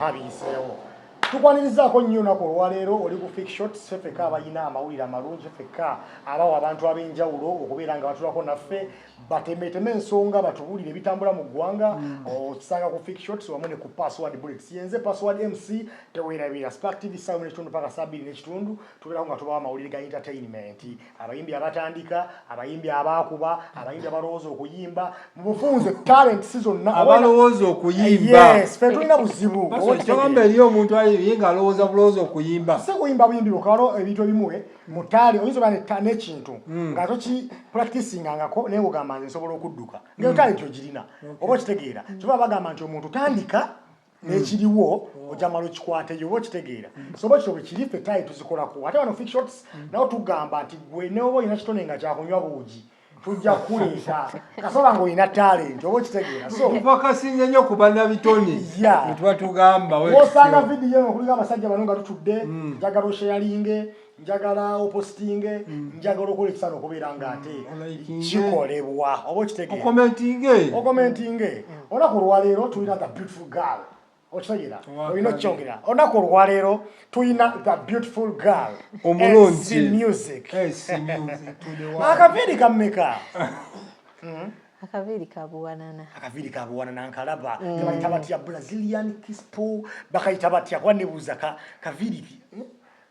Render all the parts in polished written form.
Abiyiseewo. Tukwanirizaako nnyo olunaku olwaleero. Oli ku Fik Shots. Ffekka abalina amawulire amalungi, ffekka abawa abantu ab'enjawulo okubeera nga batulako naffe, batemeteme ensonga, batubuulire ebitambula mu ggwanga. Okisanga ku Fik Shots wamu ne ku Password Bullets. Yenze Password MC. Teweerabira Spark TV, 1:30 paka 2:30, tubeerako nga tubawa amawulire ga entertainment, abayimbi abatandika, abayimbi abakuba, abayimbi abalowooza okuyimba, mu bufunze talent si zonna. Abalowooza okuyimba. Yes, ffe tulina buzibu. Kyogamba eri omuntu aye ng'alowooza bulowooza okuyimba? Si kuyimba buyimbi bwokka, ebintu ebimu mutaali oyinza oba n'ekintu nga toki practicingangako, naye ng'ogamba, "Nze nsobola okudduka," ngayo talent ogirina, oba okitegeera? Kyova bagamba nti omuntu tandika n'ekiriwo, ojja mala okikwateyo, oba okitegeera? So oba kityo bwe kiri, ffe tayi tuzikolako. Ate wano Fik Shots nawo tugamba nti gwe neoba olina kitone nga kyakunywa buugi, tujja kukuleeta kasoba ng'olina talent, oba okitegeera? So tuva kasinze nnyo ku bannabitone. Tuba tugamba osanga vidiyo eno kuliko abasajja bano nga tutudde. Njagala osharinge, njagala opostinge, njagala okola ekisana okubeera nga ate Olikinge. kikolebwa, oba okitegeera? Ocommentinge. Ocommentinge. Olunaku olwaleero tulina the beautiful girl, okitegeera? Owakabi. Olina okukyongera. Olunaku olwaleero tulina the beautiful girl. Omulungi. SC Music. SC Music to the world. Akaviiri kammeka? Akaviiri kabuwanana. Akaviiri kabuwanana nkalaba. Tebayita batya Brazilian crispo? Bakayita batya? Kuba nebuuza kaviiri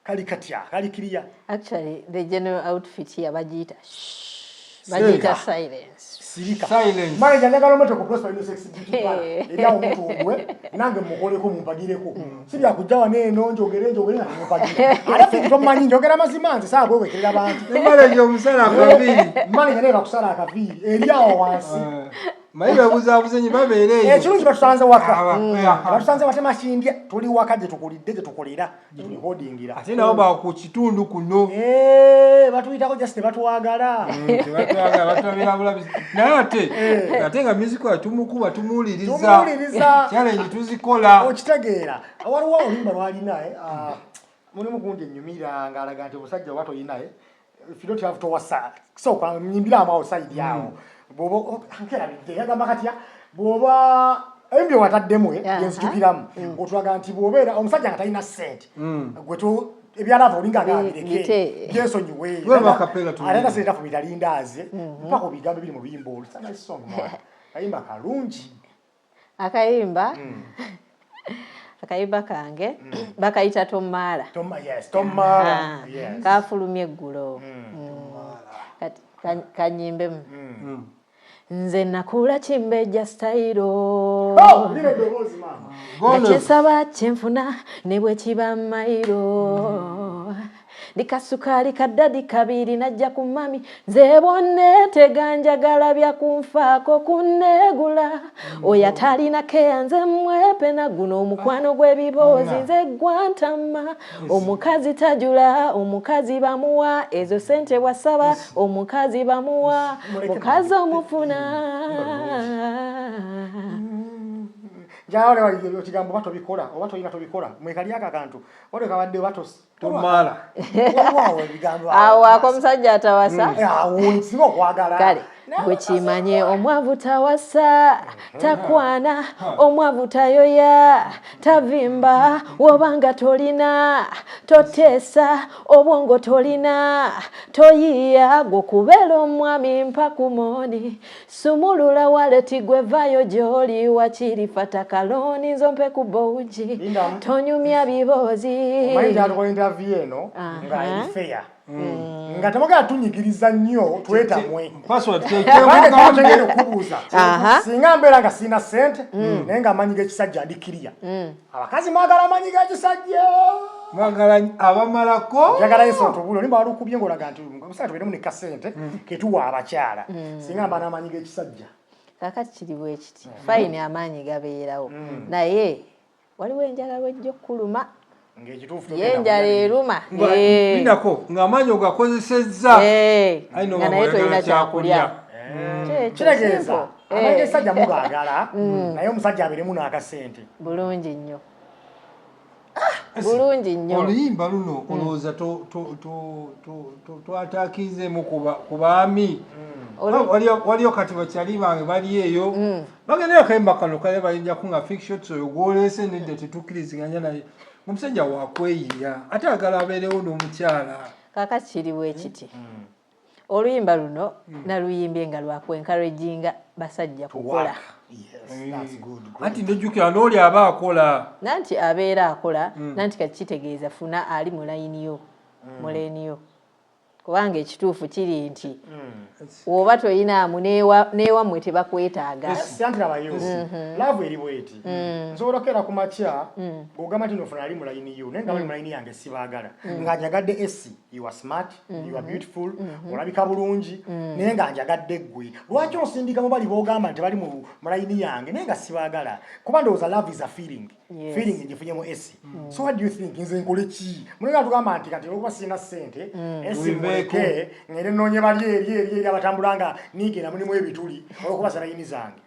kali katya, kali kiriya? Actually, the general outfit here bagiyita shh, bagiyita silence. Sirika. Silence. Manager, njagala omwete ku Prosper Unisex Beauty Parlor eri awo Mutundwe, nange mukoleko, mumpagireko. Si byakujja wano eno njogere njogere nga temumpagire. Ate ffe tomanyi, njogera mazima, nze saa kwewekerera bantu. Emaleja omusala akaviiri. Manager naye bakusala akaviiri eri awo wansi. Maye bebuzabuze nyi babeera eyo. Ekirungi batusanze waka. Aba- Batusanze batemakindya, tuli waka gye tukulidde, gye tukolera, gye tulikodingira. Ate nabo baku kitundu kuno. Eh, batuyitako, just tebatwagala. Tebatwagala, batulabira bulabi, naye ate nga music tumukuba, tumuwuliriza. Tumuwuliriza. Challenge tuzikola. Okitegeera? Waliwo oluyimba lwalina mulimu gundi enyumira ng'alaga nti omusajja oba toyina, if you don't have, towasa. Sooka nyimbiramu awo side awo bwoba nkerabidde yagamba katya, bw'oba ebyo wataddemu byenzijukiramu otulaga nti bw'obeera omusajja nga talina ssente, gwe ebyalava olinga nga bireke. Bite. Byensonyiwe. Tuwe acapella tuwulire. Ate ate sente afumita lindaazi mpaka obigambo ebiri mu luyimba olwo. It's a nice song, mwana. Kayimba kalungi. Akayimba kange bakayita Tomaala. Toma, yes, Tomaala. Ah, yes. Kafulumya eggulo. Kati kanyimbemu. Nze nakula kimbejja style. Oh, lino eddoboozi, maama. Nga kyensaba kyenfuna ne bwe kiba mayiro, ndi kasukaali kaddadi kabiri najja ku mami, nze bonneetega njagala bya kunfaako kunneegula, oyo atalina keya nze mwepena, guno omukwano gw'ebiboozi nze gwantama, omukazi tajula, omukazi bamuwa ezo sente bwasaba, omukazi bamuwa, mukazi omufuna. Njagala ekigambo oba tobikola oba tolina tobikola, mwekali ako akantu oba tekabadde oba Tomaala. Waliwo awo ebigambo. Awo ak'omusajja atawasa. Awo nsinga okwagala. Kale gwe kimanye, omwavu tawasa, takwana, omwavu tayoya, tavimba, wobanga tolina toteesa, obwongo tolina toyiiya, gwe kubeera omwami mpa kumoni, sumulula wallet, gwe vayo gy'oli, wakiri fata kalooni nzompe ku bougi. Lindamu. Tonyumya biboozi. Omanyi gyatukola interview eno nga eri fair, nga temugala tunyigiriza nnyo, twetamwe. Password. Kubanga kyengenda okubuuza, singa mbeera nga sirina ssente naye nga amanyi g'ekisajja ndi kiriya, abakazi mwagala amanyi g'ekisajja? Mwagala abamalako. Njagala yesu otubule olimba walukubye ng'olaga nti omusajja tubeeremu ne kasente ketuwa abakyala, singa mba n'amanyi g'ekisajja. Kakati kiri bwe kiti, fine, amaanyi gabeerawo, naye waliwo enjala lwejja okkuluma. Ng'ekituufu ye enjala eruma. Linako ng'amaanyi ogakozesezza. Ayi no, nga naye nga tolina oyagala kyakulya. kyakulya. Kyekyo, Kitegeeza simple. amanyi g'ekisajja mugaagala, naye omusajja abeeremu n'akasente. Bulungi nnyo. Bulungi nnyo. Oluyimba luno olowooza twatakizeemu ku baami? Waliyo kati bakyali bange bali eyo bagenda akayimba kano kale bayinjaku nga Fik Shots oyo gwoleese nedda, tetukkiriziganya naye. Omusajja wakweyiya ate agala abeerewo n'omukyala. Kaakati kiri bwe kiti, oluyimba luno naluyimbye nga lwakwencouraginga basajja kukola. Anti nejjukira n'oli aba akola. Nanti abeera akola, nanti kati kitegeeza funa ali mu layini yo, mu lane yo, kubanga ekituufu kiri nti woba toyinaamu n'ewammwe tebakwetaaga. Anti labayo, love eri bweti, nsobola okukeera ku makya ng'ogamba nti nofuna ali mu layini yo, naye nga bali mu layini yange sibaagala, nga njagadde esi, you are smart, you are beautiful, olabika bulungi, naye nga njagadde ggwe. Lwaki osindika mu bali b'ogamba nti bali mu layini yange naye nga sibaagala? Kuba ndowooza love is a feeling. Feeling ngifunyemu esi. So what do you think, nze nkole ki? Mulenga tugamba nti kati olwokuba sirina ssente, esi muleke ngende nnoonye bali eri eri eri abatambula nga niigenda mulimu ebituli olwokuba za layini zange.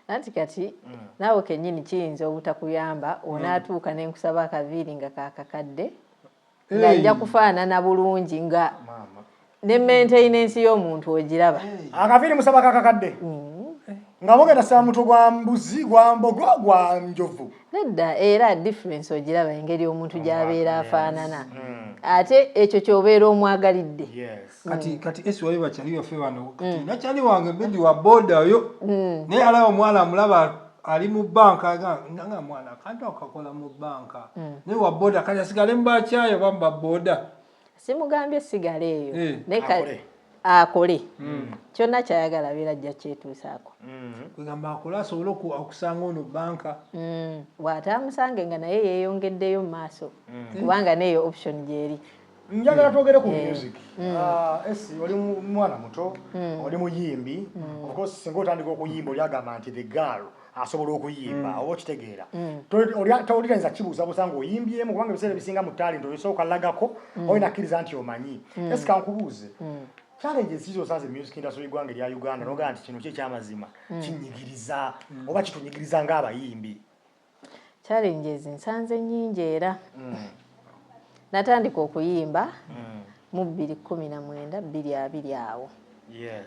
Anti kati naawe kennyini kiyinza obutakuyamba. Onaatuuka nenkusaba akaviiri nga kakakadde nga nja kufaanana bulungi nga ne maintenance y'omuntu ogiraba. Akaviiri musaba kakakadde nga bogenda saba mutwe gwa mbuzi, gwa mbogo, gwa njovu? Nedda, era difference ogiraba engeri omuntu gy'abeera afaanana, ate ekyo kyobeera omwagalidde. Kati esi wali bakyali baffe bano, kati nakyali wange mbedi wa boda oyo, naye alaba omwana, amulaba ali mu banka, nanga mwana akantu akakola mu banka, naye wa boda, kati asigale mu bakyayo oba mu baboda? Simugambye sigala eyo, naye akole kyonna kyayagala, abeera ajja kyetuusaako. Kwegamba akole asobole okusanga ono banka. Bw'ate amusange nga naye yeeyongeddeyo mu maaso, kubanga neeyo option gyeri. Njagala twogere ku music. Esi oli mwana muto, oli muyimbi. Of course singa otandika okuyimba, oli agamba nti the girl asobola okuyimba, oba okitegeera, toliyinza kibuuzabuuza ng'oyimbyemu, kubanga ebiseera ebisinga mu talent osooka lagako, olina akkiriza nti omanyi. Esi, kankubuuze, challenges ki zosanze mu music industry y'eggwanga erya Uganda nogamba nti kino ki ekyamazima kinyigiriza oba kitunyigiriza ng'abayimbi? Challenges nsanze nnyingi, era natandika okuyimba mu 2019, 2020 awo,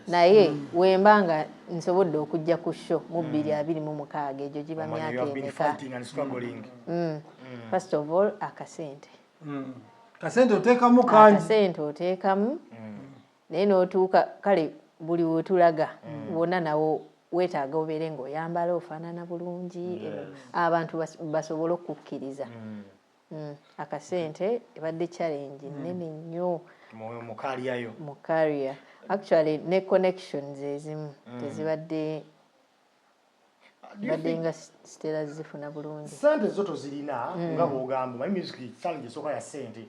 naye wemba nga nsobodde okujja ku show mu 2026, egyo giba myaka emeka? First of all, akasente. Kasente oteekamu kangi. Akasente oteekamu, naye n'otuuka kale buli wetulaga wonna nawo weetaaga obeere ng'oyambala ofaanana bulungi, abantu basobole okukkiriza. Akasente ebadde challenge nnene nnyo mu career yo. Mu career. Actually ne connections ezimu tezibadde, badde nga sitera zifuna bulungi. Sente zo tozirina nga bwogamba, my music challenge esooka ya sente,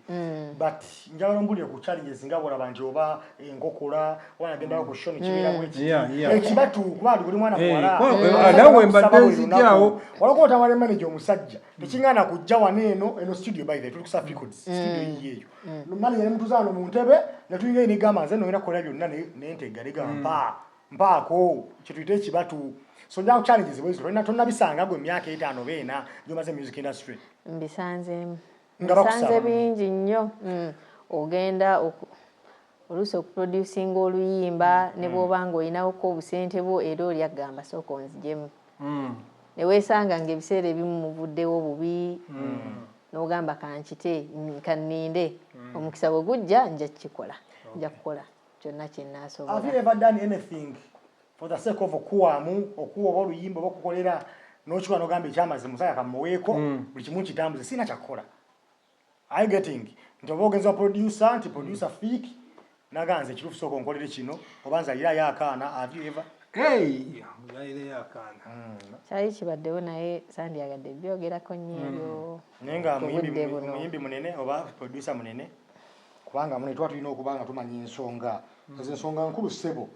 but njagala ombulire ku challenges nga bwolaba nti oba enkokola oba nagendayo ku show nekibeera bwekiti, ekibatu, kuba ndi buli mwana muwala. Nawe mbadde nzijaawo. Walakuba otambala manager omusajja tekiŋŋaana kujja wano eno eno studio. By the way, tuli ku Surf Records studio yiyeeyo. Manager ne mutuuza wano mu ntebe ne tuyingayo, negamba nze nongenda kukola byonna nentega negamba mpa mpaako kyetuyite ekibatu. So njaku challenges bwezi tolina, tonnabisanga gwe emyaka 5 beena gyomaze music industry? Mbisanzeemu. Nga bakusaba. Nsanze bingi nnyo. Ogenda oluusi okuproducinga oluyimba, ne bw'oba ng'oyinawoko obusente bwo, era oli agamba sooka onzigyemu, ne weesanga ng'ebiseera ebimu muvuddewo bubi, n'ogamba kankite, kanninde omukisa bwe gujja nja kukikola, nja kukola kyonna kye nnaasobola. Have you ever done anything for the sake of okuwaamu, okuwa oba oluyimba oba okukolera, n'okikola n'ogamba ekyamazima musajja kamuweeko buli kimu nkitambuze, sirina kyakukola? Are you getting nti oba ogenza producer nti producer Fik naganze ekituufu sooka onkolere kino oba nzalirayo akaana? Have you ever? Hey, nzalireyo akaana. Kyali kibaddewo, naye sandyagadde byogerako nnyo ebyo Naye nga ku budde buno. Muyimbi munene oba producer munene, kubanga mune tuba tulina okuba nga tumanya ensonga ezo, ensonga nkulu ssebo.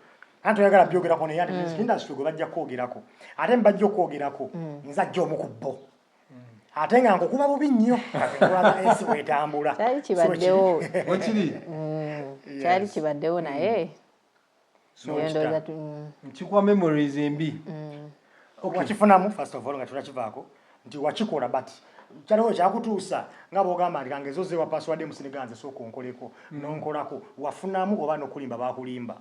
Anti oyagala byogerako, naye ati music industry gwe bajja kwogerako, ate mbajja okwogerako nze ajja omu ku bo, ate nga nkukuba bubi nnyo kulaga ensi bwetambula. Kyali kibaddewo. Wekiri. Kyali kibaddewo, naye naye ndowooza Nkikuwa memories embi. Wakifunamu first of all nga tunakivaako nti wakikola, but Kyaliwo kyakutuusa nga bwogamba nti kange zoze wa password musiniga nze sooka onkoleko, nonkolako, wafunamu oba nokulimba bakulimba?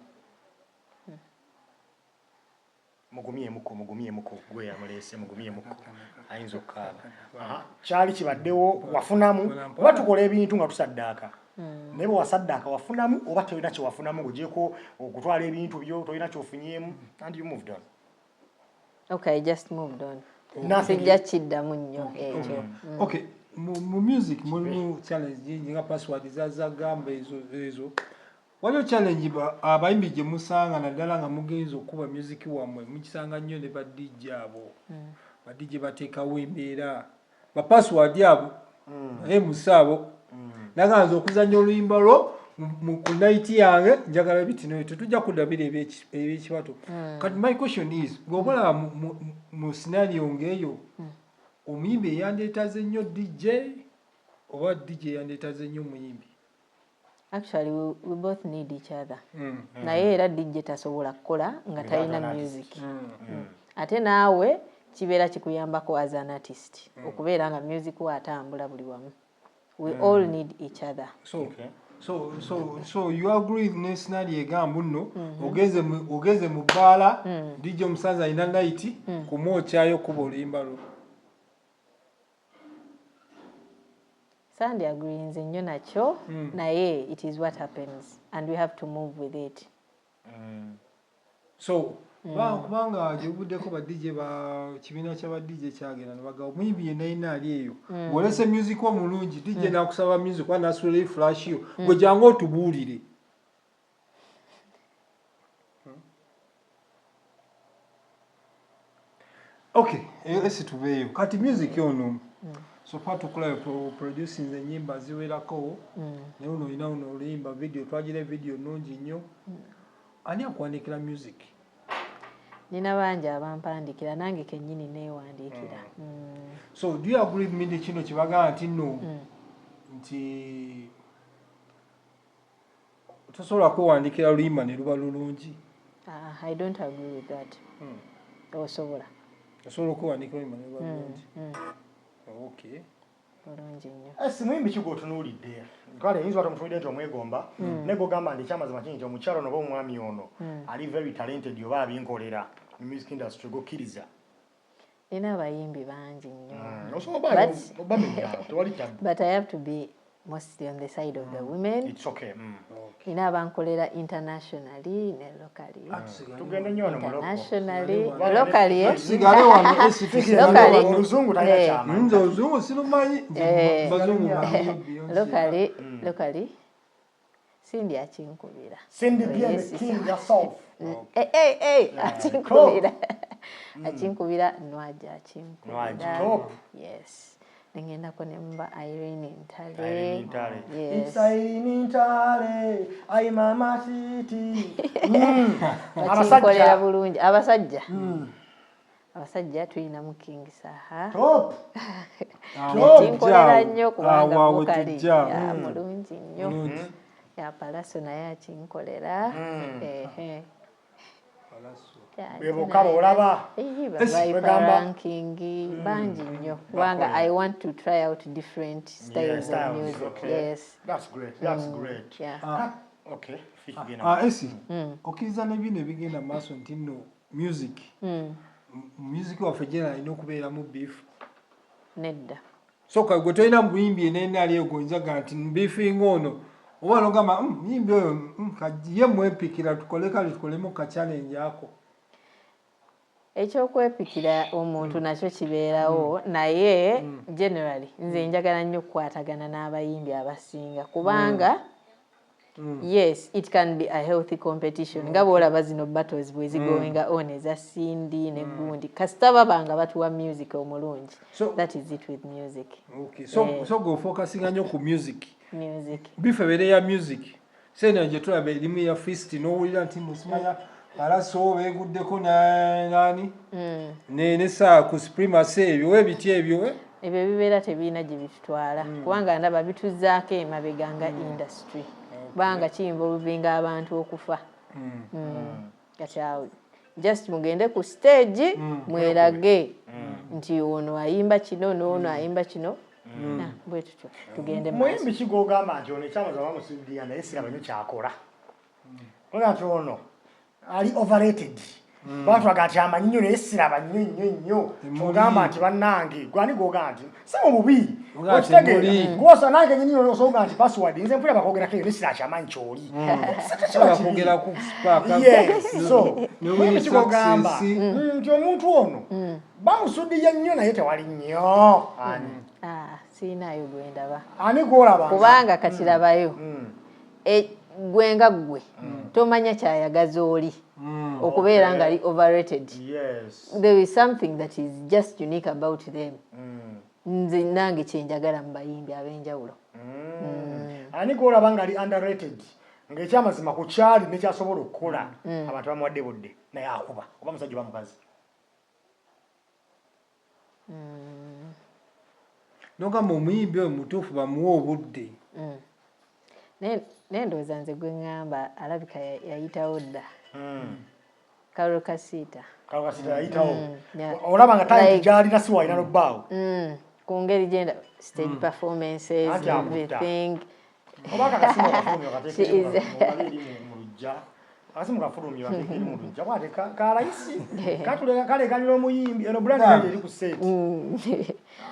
Mugumyemuko, mugumyemuko, gwe yamuleese, mugumyemuko, ayinza okukaaba. Aha, kyali kibaddewo, wafunamu oba tukola ebintu nga tusaddaaka, naye bwe wasaddaaka wafunamu oba tolina kyewafunamu ng'ogyeko okutwala ebintu byo, tolina kyofunyeemu and you moved on? Okay, I just moved on. Nothing. Sijja kiddamu nnyo ekyo. Okay, mu music mulimu challenge nyingi nga password zazagamba ezo ezo. Waliwo challenge abayimbi gye musanga, naddala nga mugenza okukuba music wammwe, mukisanga nnyo ne ba DJ abo. Ba DJ bateekawo embeera, ba password abo, naye musa abo naganza okuzannya oluyimba lwo ku night yange, njagala biti no tetujja kudda biri ebyekibato. Kati my question is, bw'oba olaba mu scenario ng'eyo, omuyimbi eyandeetaze nnyo DJ oba DJ eyandeetaze nnyo omuyimbi? Actually, we both need each other, naye era DJ tasobola kukola nga talina an artist. music. Ate naawe kibeera kikuyambako as an artist okubeera nga music we atambula buli wamu. We all need each other. So so you agree ne scenario egamba nno ogenze mu bbaala, DJ omusanze alina night, kumwokyayo kuba oluyimba lwo? Sandi agreeinze nnyo nakyo, naye it is what happens and we have to move with it. So kubanga gyebuvuddeko ba DJ ba kibiina kya ba DJ kyagenda ne bagamba omuyimbi yenna yenna ali eyo ng'olese music omulungi, DJ n'akusaba music oba n'asulayo flash yo, gwe jangu otubuulire. Okay, eyo esi tubeeyo. Kati music ono, so far tukulayo producing ennyimba ziwerako, naye ono olina ono oluyimba video, twagira video nnungi nnyo. Ani akuwandikira music? Nina bangi abampandikira, nange kennyini neewandiikira. So do you agree with me ne kino kyebagamba nti nno nti tosobola kwewandikira luyimba ne luba lulungi? Ah, I don't agree with that. Osobola. Osobola okwewandikira oluyimba ne luba lulungi? Okay. Bulungi nnyo. Si muyimbi ki gw'otunuulidde? Kale yinza otamutunuulidde nti omwegomba, naye gogamba nti ekyamazima kiri nti omukyalo ono oba omwami ono ali very talented oba abinkolera mu music industry, gokkiriza? Nina abayimbi bangi nnyo. Osobola obamenya, tewali tabu. But I have to be mostly on the side of the women. It's okay. Nina abankolera internationally ne locally. Tugende nnyo wano mu local. Internationally, locally, eh? Tusigale wano esi, tusigale Locally. wano. Oluzungu talina kyamanyi. Nze oluzungu sirumanyi nze. Bazungu manyi Beyonce. Locally, Cindy akinkubira. Cindy B and Yes. the king yourself. Eh, eh, eh, akinkubira, akinkubira Nwagi, akinkubira. Nwagi, top. Yes, nengendako ne muba Irene Ntale. Irene Ntale. Yes. It's Irene Ntale, ai mama city. Bakinkolera Abasajja. bulungi. Abasajja, abasajja tulinamu King Saha. Top. Awo Kinkolera tujja. nnyo kubanga Awo, awo vocally tujja. ya mulungi nnyo. Mulungi. Ya Pallaso naye akinkolera. Ehe. Ya, Be bokka boolaba? Eyi, Esi, ba Viper wegamba- Ranking bangi nnyo, kubanga I want to try out different styles of Styles, music. okay. Yes. That's great. That's great. Yeah. Ah, Okay. Fik genda. ah, esi okkiriza ne bino ebigenda mu maaso nti nno music music waffe general alina okubeeramu beef? Nedda. So ka gwe tolina muyimbi yenna ali egonzaga nti beefinga ono, oba nogamba, muyimbi oyo ye mwepikira, tukole kale tukolemu ka challenge ako"? Ekyokwepikira omuntu nakyo kibeerawo, naye generally nze njagala nnyo okukwatagana n'abayimbi abasinga, kubanga yes, it can be a healthy competition, nga bwolaba zino battles bwe zigoinga on eza Cindy ne gundi, kasita baba nga batuwa music omulungi. That is it with music. Okay. So gwe ofocusinga nnyo ku music? Music. Beef ebeere ya music sena gye tulaba erimu ya fist, n'owulira nti nno simanya Pallaso beeguddeko nani ne saa ku Supremacy, ebyo ebiti ebyo, eh? Ebyo bibeera tebirina gye bitutwala, kubanga ndaba bituzzaako emabega nga industry, kubanga kiyinza oluvinga abantu okufa. Kati awo Just mugende ku stage, mwerage nti ono ayimba kino n'ono ayimba kino. Ah, bwe tutyo tugende mu maaso. Muyimbi ki gw'ogamba nti ono ekyamaza bamusudiya naye siraba nnyo kyakola, oga nti ono ali overrated, batulaga nti amanyi nnyo naye siraba nnyo nnyo nnyo? Temuli. Ogamba nti bannange gwani gwogamba nti si mu bubi? Oga nti Okitegeera? temuli. Gwosa nange nyini osobola nti Password nze mpulira bakwogerako eyo naye sirakyamanyi kyoli. Tekiba kibi. Bakogera ku Spark. Yes, so Ne muyimbi Winnie ki gwogamba Success. nti omuntu ono bamusudiye nnyo naye tewali nnyo, ani? Ah, siinaayo gwendaba. Ani gwolaba? Kubanga kati labayo, gwe nga ggwe tomanya kyayagaza oli okubeera nga ali overrated. There is something that is just unique about them. Nze nange kyenjagala mu bayimbi ab'enjawulo. Ani gwolaba nga ali underrated, ng'ekyamazima ku kyali nekyasobola okukola abantu bamuwadde budde naye akuba, oba musajja oba mukazi? Nogamba omuyimbi oyo mutuufu, bamuwe obudde. Naye ndowooza nze gwe ŋŋamba alabika yayitawo dda, Karole Kasita. Karole Kasita yayitawo? Yeah. Olaba nga talent gyalina si walina nobbaawo? Ku ngeri gyenda stage performances, Anti akutta. everything. Oba akasimu akafulumya She is- okateekeri mu lujja, akasimu kafulumya okateekeri mu lujja bwate kalayisi kalekanira omuyimbi eno brand eri ku set.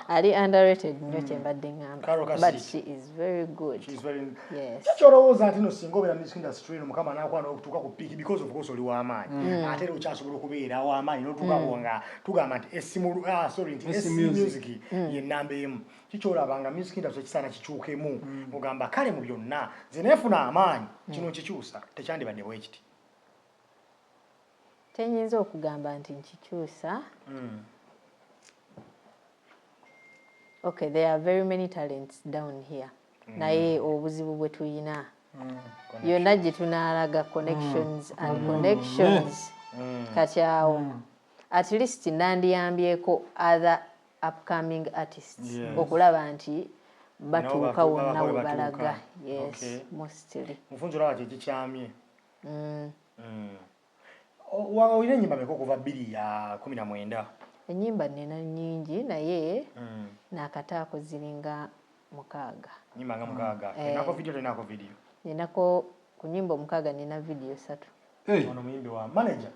Ali underrated nnyo, kyembadde ŋŋamba. Karole Kasita. But she is very good. She's very Yes. Kyolowooza nti no singa obeera music industry eno, Mukama n'akwana okutuuka ku peak, because of course oli w'amaanyi ate era okyasobola okubeera w'amaanyi n'otuukako nga tugamba nti esimu, ah, sorry, nti S S Music. Music ye namba emu, kikyolaba nga music industry kisaana kikyukemu, ogamba kale mu byonna nze neefuna amaanyi kino nkikyusa, tekyandibadde bwe kiti? Kyenyinza okugamba nti nkikyusa, okay, there are very many talents down here, naye obuzibu bwe tuyina yonna gye tunaalaga connections and connections. Kati awo at least nandiyambyeko other upcoming artists okulaba nti batuuka Nabo wonna batuuka we we balaga. batuuka. Yes. Mostly. Mufunzi, olaba kyekikyamye? Olina ennyimba meka okuva 2019? Ennyimba nina nnyingi, naye nakataako ziringa 6. Nyimba nga 6. Enako video, tenako video? Ninako ku nyimba 6 nina video 3. Hey. Ono muyimbi wa manager,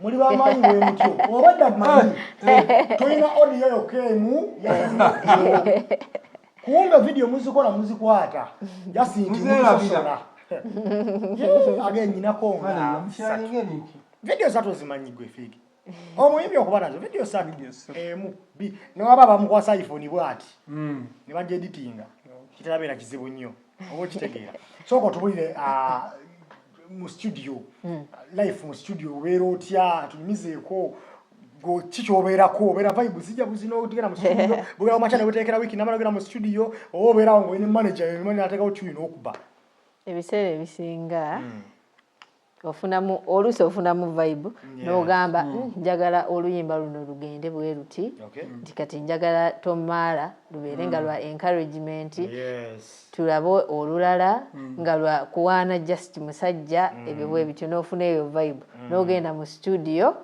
muli bamaanyi bwe mutyo obadda manyi tolina audio yokka emu ya video. Kumbe video muzikola, muzikwata, just nti Muzeerabira. muzisosola. Age nyinako nga Manager, ssatu. musharinga ebintu. Video 3 zimanyi gwe Fik, omuyimbi okuba nazo video 3? Video 3. Emu b newaba bamukwasa iPhone bwati ne bajja editinga, kiterabeera kizibu nnyo, oba okitegeera? Sooka otubulire, ah, mu studio life, mu studio obeera otya? Tunyumizeeko ki kyobeerako, obeera vibe zijja buzina otegera mu studio, bugera mumakya ne buteekera wiiki namala ogenda mu studio, oba obeerawo ng'olina manager manager ateekawo tune okuba? Ebiseera ebisinga ofunamu, oluusi ofunamu vibe n'ogamba, "Njagala oluyimba luno lugende bwe luti," nti kati njagala tomaala lubeere nga lwa encouragement, tulabe olulala nga lwa kuwaana just musajja, ebyo bwe bityo, n'ofuna eyo vibe n'ogenda mu studio.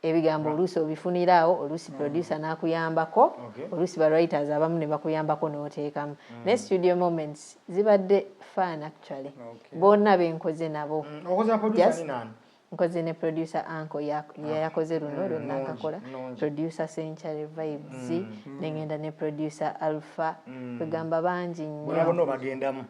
Ebigambo oluusi obifuniraawo, oluusi producer n'akuyambako, oluusi ba writers abamu ne bakuyambako n'oteekamu. Naye studio moments zibadde fun actually, bonna benkoze nabo. Okoze na producer Just- ni nani? Nkoze ne producer Anko, yakoze luno lwonna nkakola, Nungi. producer Century Vibes, nengenda ne producer Alpha, kwegamba bangi Bonna nnyo. bonna obagendamu,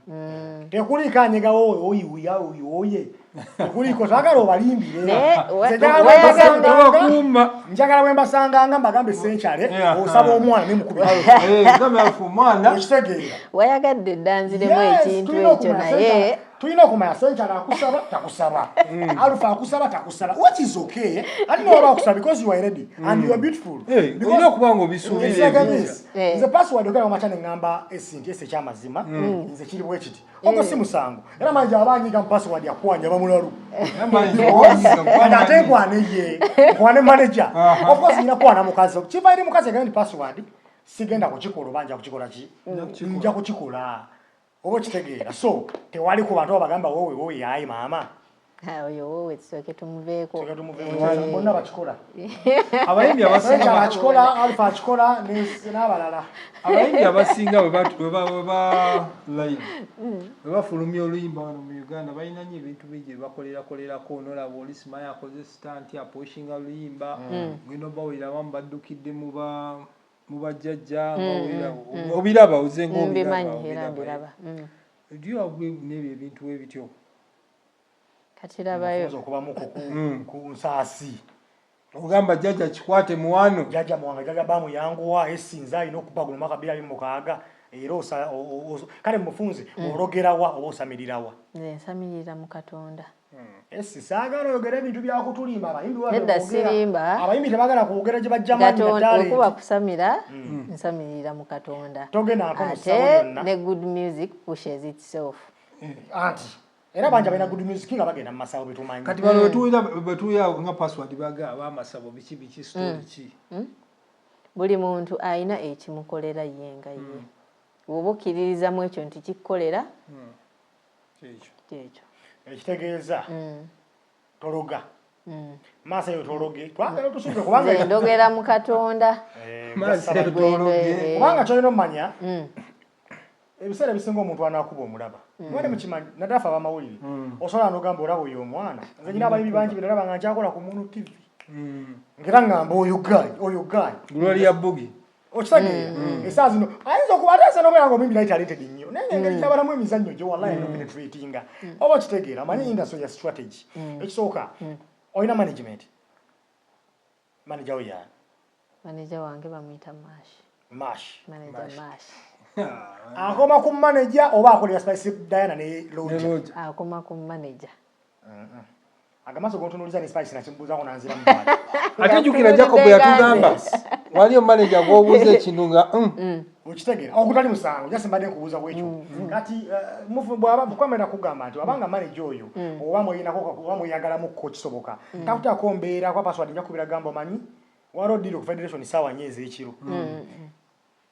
tekuliiko anyegawo oyiwuya oyoye, tekuliiko twagala obalimbire. Naye Nze njagala Tebakuuma. njagala bwe mbasanganga mbagambe Senkyale osaba omwana nemukubira. Eh, gamba yafe omwana. Okitegeera? Wayagadde ddanziremu Yes, ekintu tulina ekyo okumanya naye tulina okumanya Senkyale akusaba takusaba, Alpha akusaba takusaba, what is okay, ate newaba akusaba because you are ready and you are beautiful. Eh, olina okuba nga obisuubira Ekiraga ebintu. this. Nze Password okera makya neŋŋamba esi nti esi ekyamazima nze kiri bwe kiti, ogwo si musango, era manager aba anyiga mu Password akuwanja bamulalu. Kati ate nkwane ye nkwane manager, of course nyina kwana mukazi, kiva eri mukazi agenda nti Password sigenda kukikola oba nja kukikola ki, nja kukikola, oba okitegeera? So tewali ku bantu abagamba wowe wowe yayi maama. Oyo wowe tusooke tumuveeko. Tusooke tumuveeko. Bonna bakikola. Abayimbi abasinga akikola, Alpha akikola n'abalala. Abayimbi abasinga bwe ba live bwe bafulumya oluyimba wano mu Uganda, balina nnyo ebintu bingi bye bakolerakolerako. Nolaba oli simanyi akoze stunt apushinga luyimba, ngenda obawulira abamu baddukidde mu bajjajja, obiraba oze nga Mbimanyi era mbiraba. Do you agree n'ebyo ebintu bwe bityo? Kati labayo. Okubamuko ku nsaasi. Ogamba jjajja kikwate muwano. Jjajja Muwanga, jjajja bamuyanguwa esinza alina okuba guno mwaka 2026 era kale mufunze ologerawa oba osamirirawa? Nze nsamirira mu Katonda. Esi saagala oyogera ebintu byakutulimba. Abayimbi Nedda, sirimba. Abayimbi tebagala kwogera gye bajja. Okuba kusamira, nsamirira mu Katonda. Togenda nko Ate ne good music pushes itself. Anti era bangi abalina good music nga bagenda mu masawo, betumanyi. Kati bano betuwulira nga Password baga abamasabo biki biki, story ki? Buli muntu alina ekimukolera ye nga ye. Bw'oba okkiririzamu ekyo nti kikkolera, kyekyo. Ekitegeeza tologa maaso eyo, tologe, twagala otusuubize kubanga Nze ndogera mu Katonda. Kubanga kyolina omumanya, ebiseera ebisinga omuntu anakuba omulaba mwene mukimanyi, naddala fe abamawulire, osobola nogamba olaba oyo omwana. Nze nyina abayimbi bangi benalaba nga nkyakola ku Munu TV, ngera ngamba oyo guy, oyo guy. Gloria Bugie. Okitegeera, esaawa zino ayinza okuba ate asa nobeera nga omuyimbi naye talented nnyo, naye nga engeri gyabalamu emizannyo gye, wallahi, no penetratinga oba okitegeera. Amanyi industry ya strategy. Ekisooka, olina management, manager we yaani? Manager wange bamuyita Mash. Mash. Manager Mash. Akoma ku manager oba akolera Spice Diana ne Ne Roger? Roger. Akoma ku manager. Agamaaso gontunuliza ne Spice nakimubuuzaako nanzira mu bwati. Ate jjukira Jacob yatugamba waliyo manager gw'obuuza ekintu nga Okitegeera, okutali musango jasi mbadde nkubuuza bwekyo. Kati bw'aba bukwamera kugamba nti wabanga manager oyo oba mweyinako oba mweyagalamukko, kisoboka takutako mbeera kwa Password nja kubira gamba omanyi waliwo deal ku Federation saawa 4 ez'ekiro,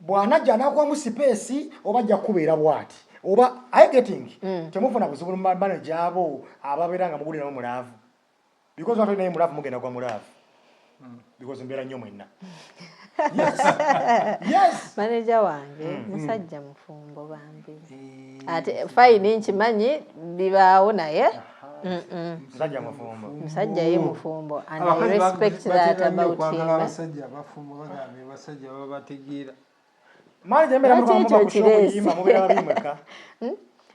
bw'anajja anakuwamu space oba ajja kukubeera bw'ati oba I getting temufuna buzibu mu manager abo ababeera nga muguliramu mu love, because watu naye mu love mugenda gwa mu love because mbeera nnyo mwenna. Yes. Manager wange musajja mufumbo bambi, ate fine, nkimanyi bibaawo naye. Musajja mufumbo. Musajja ye mufumbo and I Abakazi respect that batera nnyo about okwagala him. abasajja abafumbo, bagamba abasajja babategeera. Manager mbeera Lwaki muba ekyo ku show kireese? kuyimba mubeera babiri mwekka?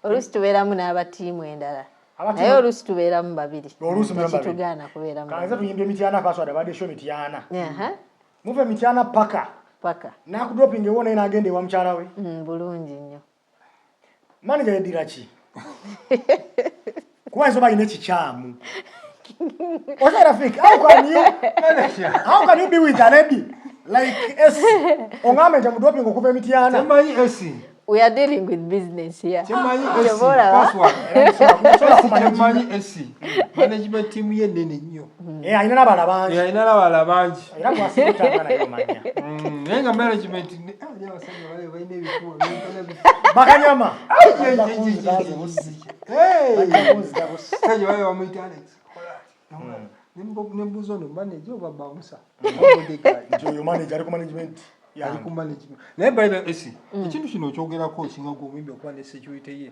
Oluusi tubeeramu n'abatiimu endala, Abatiimu- naye oluusi tubeeramu babiri. Oluusi mubeeramu babiri. Tekitugaana kubeeramu Kanze babiri. tuyimbye Mityana, Password abadde show Mityana. Aha, Muva Mityana paka paka nakudropinga ewo naye n'agenda ewa mukyala we. Bulungi nnyo. Manager yeddira ki? Kuba nsoba alina ekikyamu. Osa Rafik, how can you be with a lady like S? Ongambe nti amudropinga okuva Emityana. Temanyi esi. We are dealing with business here. Kyemanyi esi Kyova olaba. Password esi, kyemanyi esi management team ye nene nnyo. Eh, alina n'abalala bangi. Eh, alina n'abalala bangi. Era gwasiga otambula naye omanya. Naye nga management ali abasajja bali balina ebikuba byenkana Bakanyama. Ai, ai, ai, ai, ai, ai. Hey! Bajja busi. Musajja bali bamuyita Alex. Kola ati. Nembuuza ono manager oba bouncer oba bodyguard? Nti oyo manager ali ku management Ali yange. ku management. Naye by the esi ekintu kino okyogerako okinga gwe omuyimbi okuba ne security ye,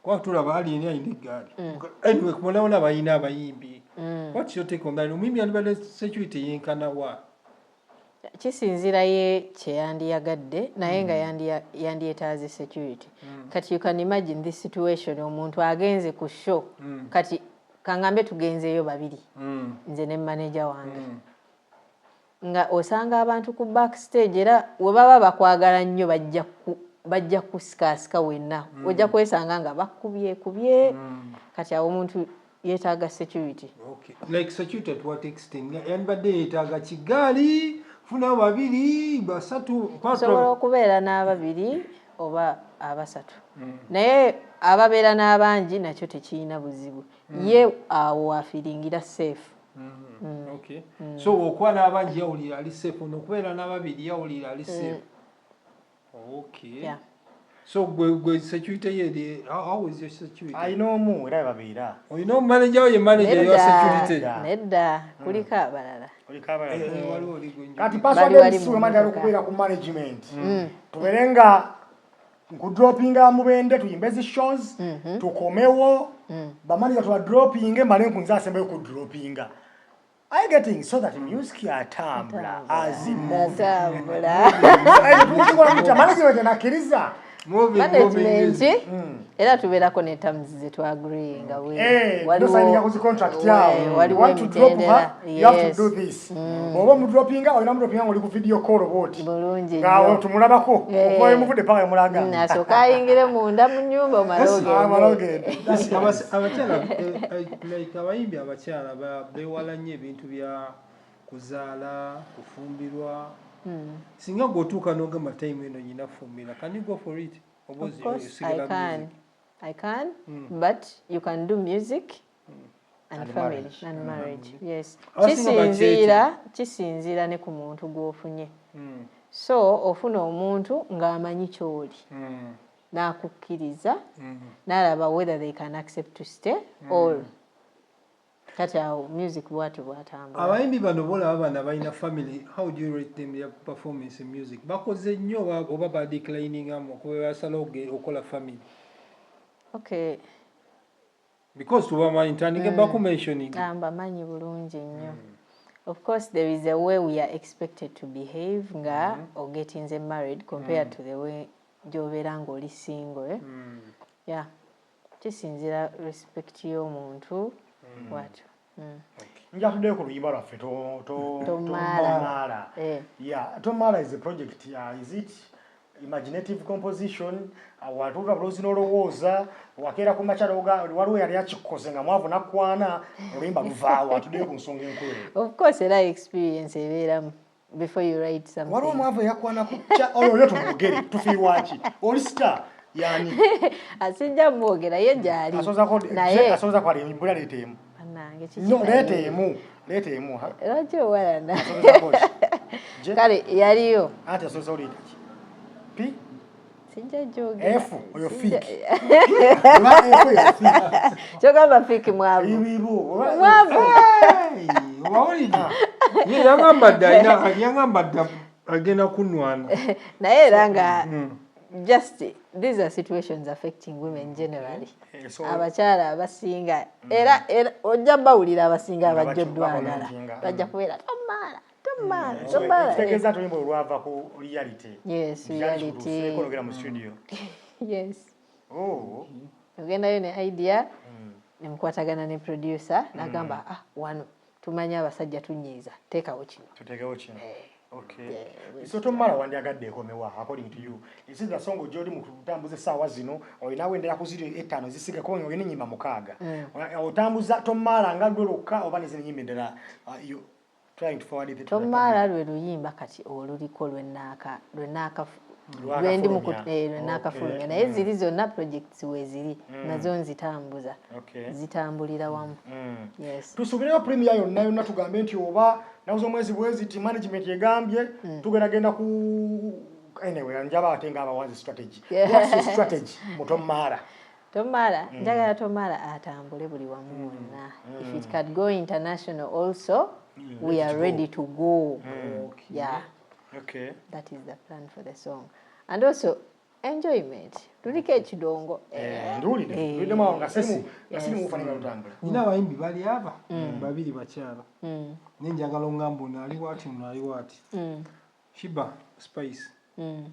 kuba tulaba alien alina eggaali. Anyway, kubonabona balina abayimbi. What's your take on that? Omuyimbi yandibadde security yenkana wa? Kisinziira ye kyeyandiyagadde, naye nga yandyetaaze security. Kati you can imagine this situation, omuntu agenze ku show, kati kangambe tugenzeeyo babiri, nze ne manager wange, nga osanga abantu ku backstage, era we baba bakwagala nnyo bajja kusikaasika wenna, ojja kwesanga nga bakubyekubye. Kati awo omuntu yeetaaga security. Okay. Like security at what extent? Nga yandibadde yeetaaga kigaali, funayo babiri, basatu? Osobola okubeera n'ababiri oba abasatu, naye ababeera n'abangi nakyo tekirina buzibu, ye awo wafeelingira safe. Okay. So okuba n'abangi yawulira ali safe, ono okubeera n'ababiri yawulira ali safe. Okay. Yeah. So gwe security ye eri, how is your security? Alina omu era babeera. Olina omumanager wo, ye manager ya security? Nedda, kuliko abalala. Oliko abalala. Eh, waliwo oli gwe Kati Bali password wali MC mu wematera mmotoka. okubeera ku management, tubeere nga nkudropinga Mubende, tuyimbe zi shows, tukomewo, bamanager tubadropinge, male nkunze asembayo kudropinga. Are you getting so that music atambula as in movie? Atambula. Tukikola tutya management enakkiriza? Moving, moving Management music. era tubeerako ne terms ze twagreeinga. Nosigninga ku zi contract yawo. Waliwo Want to drop her, emitendera. you have to Yes. do this. Bw'oba omudropinga, olina mudropinga ng'oli ku video call bwoti. Bulungi nga nnyo. tumulabako okuva wemuvudde paka emulaga. Asooka ayingire munda mu nyumba, omale Amala ogende. ogende. Abakyala, like abayimbi abakyala beewala nnyo ebintu bya kuzaala, kufumbirwa. Singa gweotuuka n'ogamba time eno nyina fumbira, can you go for it? Oba Of course, I osigala can. music? I can, but you can do music and, And family marriage. And marriage. Yes. Abasinga Kisinziira ne ku muntu gw'ofunye. So ofuna omuntu ng'amanyi ky'oli, n'akukkiriza, n'alaba whether they can accept to stay or kati awo music bwatyo bwatambula. Abayimbi bano bolaba bano abalina family, how do you rate them, their performance in music? Bakoze nnyo oba badecliningamu okuba basalawo okukola family? Okay. Because tubamanyi, ntandike bakumentioning. Mbamanyi bulungi nnyo. Of course there is a way we are expected to behave nga ogetinze married compared to the way gy'obeera ng'oli single, eh? Yeah, kisinziira respect y'omuntu bwatyo. Nja tuddeyo ku luyimba lwaffe Tomaala. Tomaala. Eh. Yeah, Tomaala is a project. Is it imaginative composition? Watuula bulozi n'olowooza, wakeera ku makyala waliwo yali akikoze nga mwavu nakwana, oluyimba luvaawo? Atuddeyo ku nsonga enkulu eyo. Of course era experience ebeeramu before you write something. Waliwo omwavu eyakwana ku oyo oyo tumwogere, tufiirwaki? Oli star yani. Asijja mwogera, ye gyali. Asoozako. Naye Asooza kwali mbula, leeta emu. Bannange, kiki? No, Naye? Leeta emu, leeta emu, ha. Lwaki owalana? Asoozako ki? Kale yaliyo. Anti asooza oleeta ki? P Sijja gyogera. F oyo Fik. Oba F oyo Fik. Kyogamba Fik mwavu? Ibibu. Mwavu. Obawulidde? Ye yagamba dda yagamba dda agenda kunwana. Naye era nga just these are situations affecting women generally. Eh, so abakyala abasinga era ojja bawulira abasinga Nga abajja oddwagala bakomentinga. bajja kubeera tomaala, tomaala, So, tomaala. ekitegeeza nti oluyimba olwava ku reality. Yes, reality. Ologera mu studio. Yes. Oh. Ogendayo ne idea, nemukwatagana ne producer, nagamba, "Ah, wano tumanyi abasajja tunyiiza, teekawo kino." Tuteekewo kino. Okay. So Tomala wandyagadde ekomewa according to you? Is it the song gy'oli mu kutambuza essaawa zino? Olinawo endala ku ziri etaano zisiga kubanga olina ennyimba 6. Otambuza Tomala nga lwe lwokka oba nezino ennyimba endala, you trying to forward it to the Tomaala lwe luyimba kati oluliko lwenaaka lwendi mu lwenaakafulumya. Naye ziri zonna projects weeziri, nazo nzitambuza. Zitambulira wamu. Yes. Tusuubireyo premier yonna yonna, tugambe nti oba naku z'omwezi bwezi ti management egambye tugendagenda ku, anyway, njaba ate nga abawanzi strategy. What's your strategy mu Tomaala? Tomaala, njagala Tomaala atambule buli wamu wonna. If it can go international also, we are ready to go. Yeah. That is the plan for the song, and also enjoyment, tuliko ekidongo. Eh, ndiwulidde. Eh. Ndiwuliddemu awo nga sirimu bufaananyi nga lutambula. Nina abayimbi bali aba babiri bakyala, naye njagala ongamba ono ali waati, ono ali waati. Sheebah, Spice.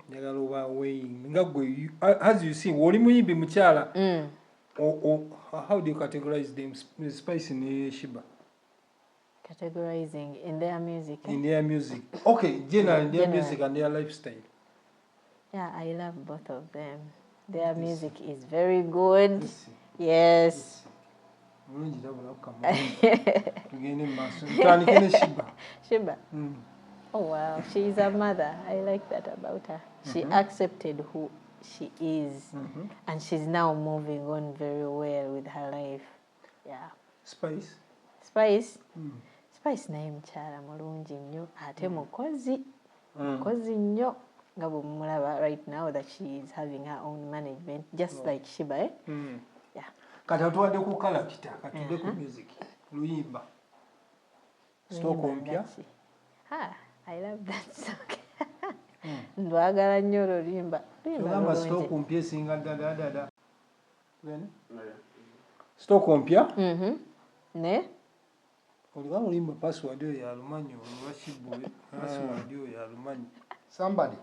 Njagala oba weighing nga gwe as you see oli muyimbi mukyala. How do you categorize them, Spice ne Sheebah? Categorizing in their music, eh? In their music, okay, generally in their Generally. music and their lifestyle. Yeah, I love both of them. Their music is very good. Yes. Yes. Bulungi tabula kukama, tugende mu maaso, tutandike ne Sheebah. Sheebah. Oh wow, she is a mother. I like that about her. She accepted who she is, and she's now moving on very well with her life. Yeah. Spice? Spice. Spice naye mukyala mulungi nnyo ate mukozi. Mukozi nnyo. Nga bwemulaba right now that she is having her own management, just like Sheebah, eh? Yeah. Kati atuwadde ku character, katudde ku music, luyimba stock mpya. Ah, I love that song. Ndwagala nnyo olwo luyimba. Luyimba ogamba lulungi. Stock mpya esinga ddala ddala stock mpya. Ne Oliba oluyimba Password oyo yalumanyi, olwa Sheebah Password oyo yalumanyi. Somebody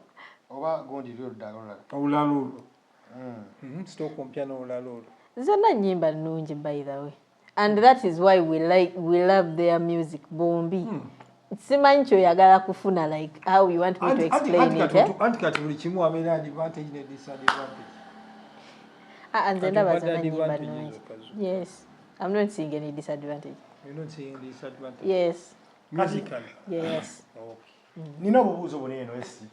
oba gundi lyo oludda olulala. Olulala olwo. Stock mpya n'olulala olwo. Zonna nnyimba nnungi, by the way, and that is why we love their music bombi. Simanyi kyoyagala kufuna, like how you want me to explain it, eh? Anti kati buli kimu wabeera advantage ne disadvantage. Ah, nze Kati ndaba obadde zonna nnyimba advantage nnungi. zokka zo. Yes, I'm not seeing any disadvantage. You're not seeing disadvantage? Yes. Musically? Yes. Okay. Nina obubuuzo buno eno. Esi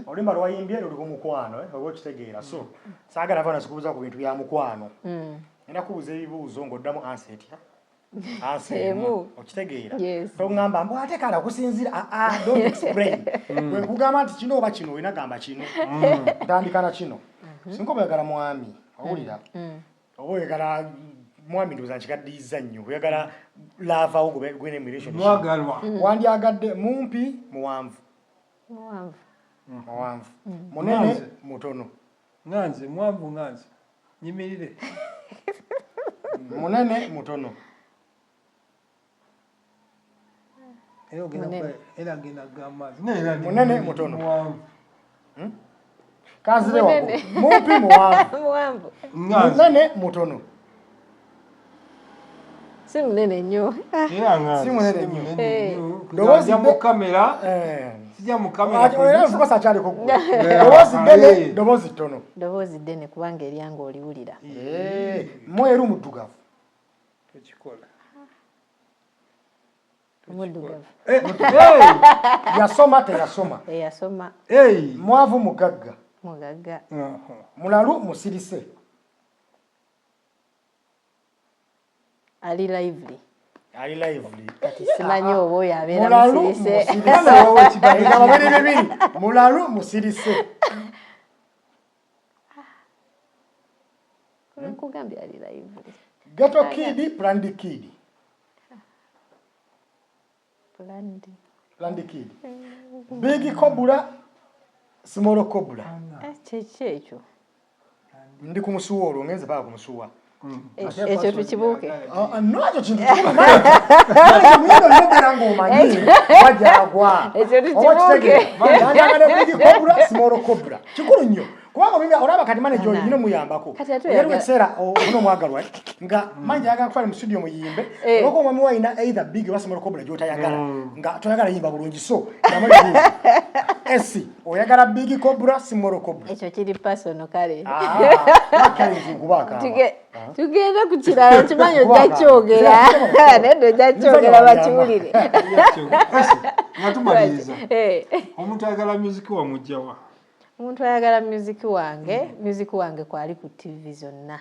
oluyimba lwayimbye luli ku mukwano, eh, oba okitegeera? So saagala va nasikubuuza ku bintu bya mukwano. Ngenda kubuuza ebibuuzo ng'oddamu answer etya? Answer emu. Emu. Okitegeera? Yes. Toŋŋamba mbu ate kale okusinziira. Aa, don't explain. Bwe nkugamba nti kino oba kino, olina gamba kino. Ntandika na kino: singa oba oyagala mwami, owulira, oba oyagala mwami, ndowooza nkikaddiyiza nnyo, oyagala lover wo gwene mu relationship, Mwagalwa. wandyagadde mumpi, muwanvu? Muwanvu. Muwanvu. Munene? Nganze. Mutono? Nganze mwanvu, nganze nyimirire. Munene, mutono? Era ogenda Munene. era agenda kugamba nti, naye era ndi Munene, mutono. Muwanvu. Kanzire waggulu. Munene. Mumpi, muwanvu? Muwanvu. Nganze. Munene, mutono? Si munene nnyo. Era nganze. Si munene nnyo. Eh. Ddoboozi Sijja mu kamera. Eh. Sijja mu kamera. Era nfukosa akyaliko ggwe. Ddoboozi ddene, ddoboozi ttono? Ddoboozi ddene, kubanga eryange oliwulira. Eh, mweru, muddugavu? Tokikola. Muddugavu. Eh, hey! Yasoma, teyasoma? Eyasoma. Hey! Mwavu, mugagga? Mugagga. Aha. Mulalu, musirise? Ali lively. Ali lively. Kati simanyi oba oyo abeera Mulalu, musirise. musirise. Kale wawe ekigambo. Egamba biri bibiri: mulalu, musirise. Nkugambye ali lively. Ghetto kid, planned kid? Planned. Planned kid. Big cobra, small cobra? Eh, kyeki ekyo? Ndi ku musuwa olwo, ngenze paka ku musuwa. Ekyo tukibuuke. Ah, ah, no, ekyo kintu kikulu. Muyinza olina ng'omanyi wajagwa. Ekyo tukibuuke. Yandagala big cobra, small cobra kikulu nnyo, kubanga omuyimbi olaba kati manager oyo yina omuyambako. Kati ate Oyaliwo oyagala- ekiseera olina omwagalwa, nga manager ayagala kutwala mu studio muyimbe, Eh. olwokuba omwami we alina either big oba small cobra gy'otayagala, nga toyagala yimba bulungi, so namubuuza esi oyagala big cobra, small cobra? Ekyo kiri personal kale. Ah, kale nkuba akamba. Tugende ku kirala, kimanyi ojja kyogera, nedda ojja kyogera bakiwulire. Nga tumaliriza, Eh. omuntu ayagala music wamugjawa? Omuntu ayagala music wange, music wange kwali ku TV zonna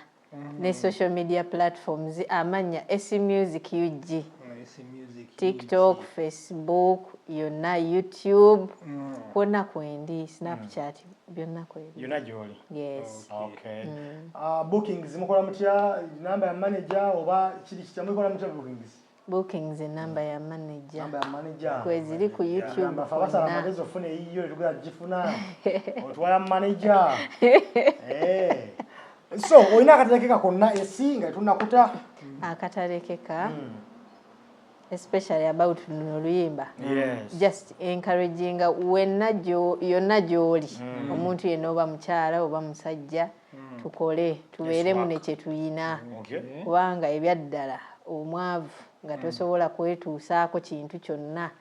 ne social media platforms, amanya Esy Music UG, TikTok, Facebook yonna, YouTube kwonna kwendi, Snapchat byonna kwendi. Yonna gy'oli? Yes. Okay. Ah, bookings mukola mutya? Namba ya manager oba kiri kitya? Mukola mutya bookings? Bookings, enamba ya manager. Namba ya manager. Kweziri ku YouTube. Gamba fe abasala kwonna. amagezi ofuna eyiyo tetugenda gifuna, otwala manager. Eh. So olina akatalekeka konna esi nga tunakuta? Akatalekeka, especially about luno oluyimba, Yes. just encouraginga wenna yonna gy'oli, omuntu yenna, oba mukyala oba musajja, tukole tubeeremu ne kye tuyina, kubanga ebyaddala omwavu nga tosobola kwetuusaako kintu kyonna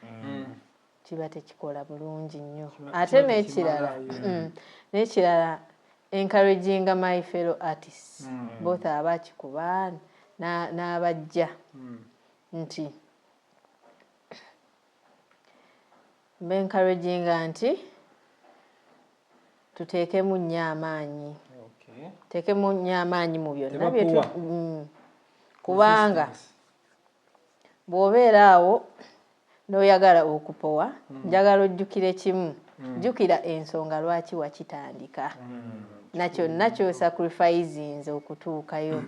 kiba tekikola bulungi nnyo. Ate Kiba n'ekirala, tekimalayo. n'ekirala encouraginga my fellow artists, both abakikuba n'abajja, nti mbencouraginga nti tuteekemu nnyo amaanyi, teekemu nnyo amaanyi mu byonna Tebakuwa. Kubanga bw'obeera awo n'oyagala okupowa, njagala ojjukire kimu. Jjukira ensonga lwaki wakitandika, na kyonna ky'osacrificinze okutuukayo.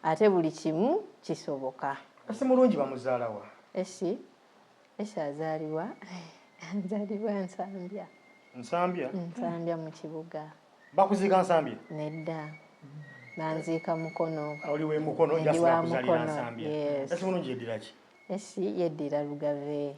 Ate buli kimu kisoboka. Essie mulungi bamuzaalawa? Essie, Essie azaalibwa Nsambya. Nsambya? Nsambya mu kibuga. Bakuziika Nsambya? Nedda, banziika Mukono. Oli we Mukono? Ndi wa Jasakuzaalira Mukono, Nsambya. Yes. Essie mulungi yeddira ki? Essie yeddira Lugave.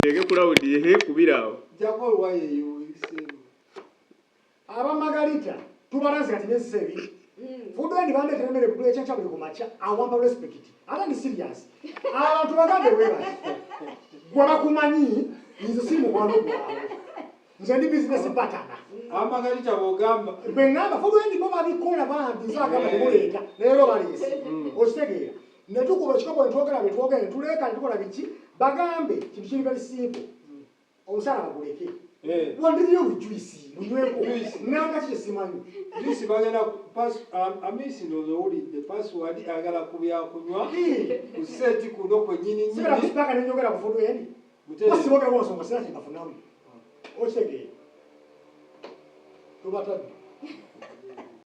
Leke kulawudi ehe kubira awo. Jako oluwayo eyo ebiseera. Abamagalita tubalanze kati n'enzisa ebiri. Food end bandeetera emmere buli ekyenkya, buli ku makya, awampa respect. Ate ndi serious. Abantu bagambe weebale. Gwe bakumanyi, nze si mukwano gwabwe. Nze ndi business partner. Amagalita bw'ogamba. Bwe ŋŋamba food end bo babikola bambi, nze agamba temuleeta, leero baleese. Okitegeera? Ne tukuba ekikopo ne twogera bye twogera, ne tuleeka ne tukola biki, bagambe kintu kiri very simple. Omusala baguleke. Wandiriyo bujuisi, bunyweko. Juice. Nanga ki kyesimanyi. Juice bagenda Amisi ndowooza owulidde password ayagala ku byakunywa ku seeti kuno kwennyini Sibera nnyini. kusipaka ne njogera ku food end. Mutereevu. Basibogera ku nsonga sina kye bafunamu. Okitegeera? Tubatadde.